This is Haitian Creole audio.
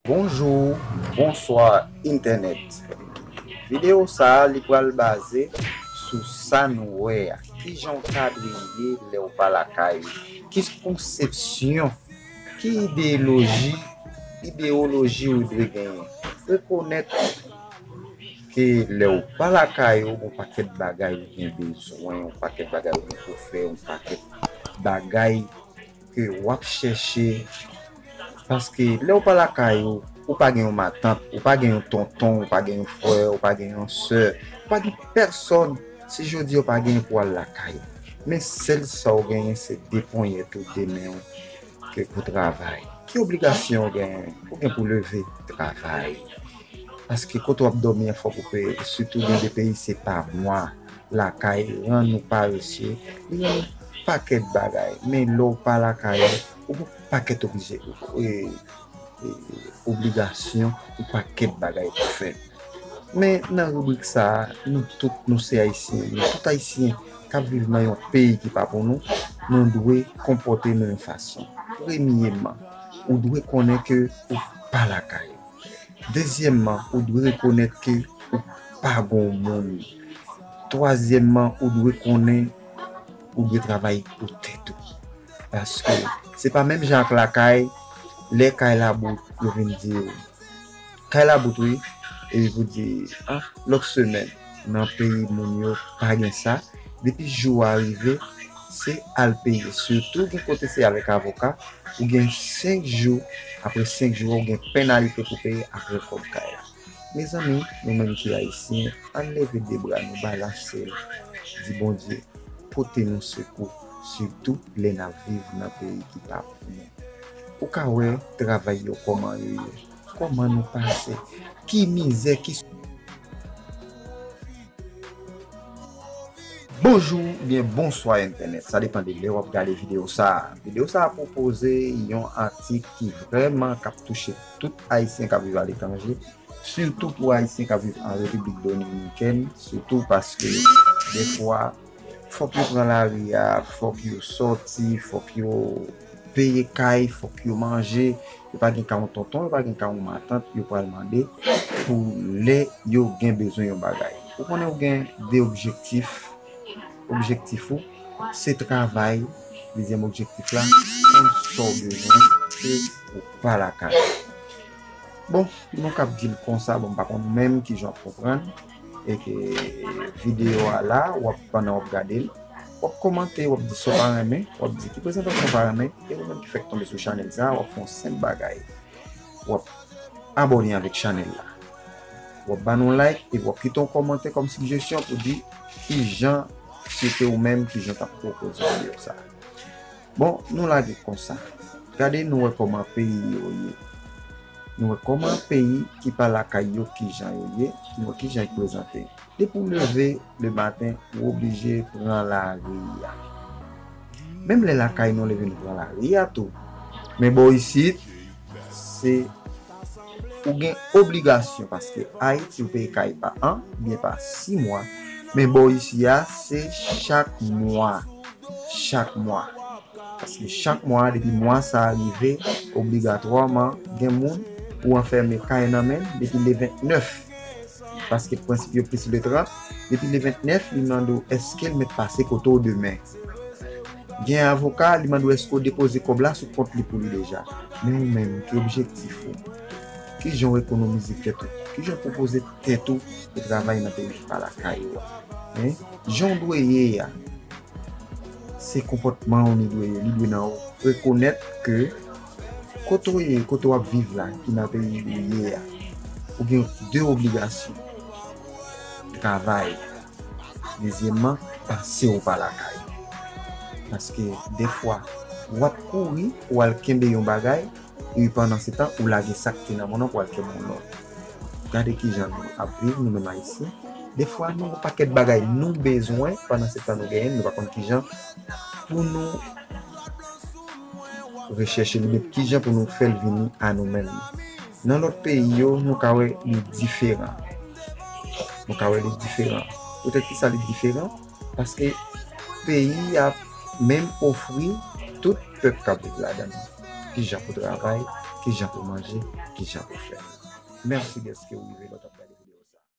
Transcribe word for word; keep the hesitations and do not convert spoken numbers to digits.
Bonjou, bonswa entènèt. Videyo sa a, li pral baze sou sa nou wè a. Kijan w ta dwe ye lè w pa lakay ou? Ki konsepsyon, ki ideyoloji, ideyoloji ou dwe genyen? Rekonèt ke lè w pa lakay ou, gen yon pakèt bagay ou gen bezwen, yon pakèt bagay ou gen pou fè, yon pakèt bagay ke w ap chèche. Paske lè w pa lakay ou, ou pa gen yon matant, ou pa gen yon tonton, ou pa gen yon frè, ou pa gen yon sè, ou pa gen pèsòn. Si jodi a w pa genyen pou w al lakay ou, men sèl sa w genyen se de ponyèt ou, de men w ke pou travay. Ki obligasyon w genyen? Ou gen pou leve, travay. Paske kote w ap dòmi an fòk ou peye. Sitou gen de peyi se pa mwa. Lakay rann nou parese, li rann nou pakèt bagay. Men lè w pa lakay ou, ou gen pakèt oblije, e, e, obligasyon, ou pakèt bagay pou fè. Men nan ribrik sa a, nou tout nou se Ayisyen. Nou tout Ayisyen k ap viv nan yon peyi ki pa pou nou, nou dwe konpòte nou yon fason. Premyèman, ou dwe konnen ke ou pa lakay ou. Dezyèmman, ou dwe rekonèt ke ou pa gon moun. Twazyèmman, ou dwe konnen ou dwe travay pou tèt ou. Paske se pa menm jan ak lakay, lè kay la bout, yo vin di w, kay la bout wi, epi pou di, ah, lòt semèn, nan peyi moun yo pa gen sa, depi jou a rive, se al peye. Sitou gen kote se avèk avoka, ou gen senk jou, apre senk jou, ou gen penalite pou peye apre kòb kay la. Mezanmi, nou menm ki Ayisyen, ann leve de bra nou, balanse l, di Bondye, pote nou sekou, sitou lè n ap viv nan peyi ki pa pou nou. Ou ka wè travay yo kòman yo ye, kòman nou pase, ki mizè, ki Bonjou oubyen bonswa entènèt, sa depann de lè w ap gade videyo sa a. Videyo sa a pwopoze yon atik ki vrèman k ap touche tout Ayisyen k ap viv aletranje, sitou pou Ayisyen k ap viv an Repiblik Dominikèn, sitou paske defwa fòk yo pran lari a, fòk yo sòti, fòk yo peye kay, fòk yo manje, yo pa gen ka yon tonton, yo pa gen ka yon matant, yo pral mande pou lè yo gen bezwen yon bagay. Ou konnen ou gen de objektif, objektif ou se travay, dezyèm objektif la, konn sa w bezwen ke ou pa lakay. Bon, nou k ap di l konsa, bon, m pa konn menm kijan w ap konprann, e ke videyo a la, w ap, pandan w ap gade l, w ap kòmante, w ap di sa w pa renmen, w ap di ki prezantasyon w pa renmen, e ou menm ki fèk tonbe sou chanèl sa, w ap fè yon senp bagay. W ap abòne avèk chanèl la. W ap ba nou like, epi w ap kite yon kòmantè kòm sijesyon pou di kijan, si se te ou menm, kijan w t ap pwopoze videyo sa. Bon, nou lage konsa. Gade nou wè kòman peyi yo ye. Nou wè kòman peyi ki pa lakay yo, kijan yo ye, nou wè kijan yo prezante. Depi w leve le maten, ou oblije pran lari a. Menm lè lakay nou leve, nou pran lari a tou. Men bò isit, se ou gen obligasyon, paske Ayiti, ou peye kay pa an, oubyen pa sis mwa. Men bò isi a, se chak mwa. Chak mwa. Paske chak mwa, depi mwa sa a rive, obligatwaman, gen moun ou anfème kay nan men l depi le vennèf. Paske prensip yo plis le trant, depi le vennèf, li mande w èske l mèt pase kote w demen. Gen avoka, li mande w èske w depoze kòb la sou kont li pou li deja. Men ou menm, ki objektif ou? Kijan w ekonomize tèt ou? Kijan w pwopoze tèt ou pou travay nan peyi ki pa lakay ou a? Hein? Jan w dwe ye a, se konpòtman w li dwe ye, li dwe nan ou. Rekonèt ke kote w ye, kote w ap viv la, ki nan peyi ou ye a, ou gen de obligasyon. Travay. Dezyèmman, panse w pa lakay. Paske defwa, w ap kouri pou w al kenbe yon bagay, epi pandan se tan, ou lage sa k te nan men w pou w al kenbe yon lòt. Gade kijan nou ap viv, nou menm Ayisyen. Defwa, nou gen pakèt bagay nou bezwen, pandan se tan nou genyen, nou pa konn kijan pou nou rechèche li, men kijan pou nou fè l vini a nou menm. Nan lòt peyi yo, nou ka wè li diferan. Nou ka wè li diferan. Poutèt ki sa li diferan? Paske peyi a menm ofri tout pèp k ap viv ladan l. kijan pou travay, kijan pou manje, kijan pou fè. Mèsi dèske w rive lòt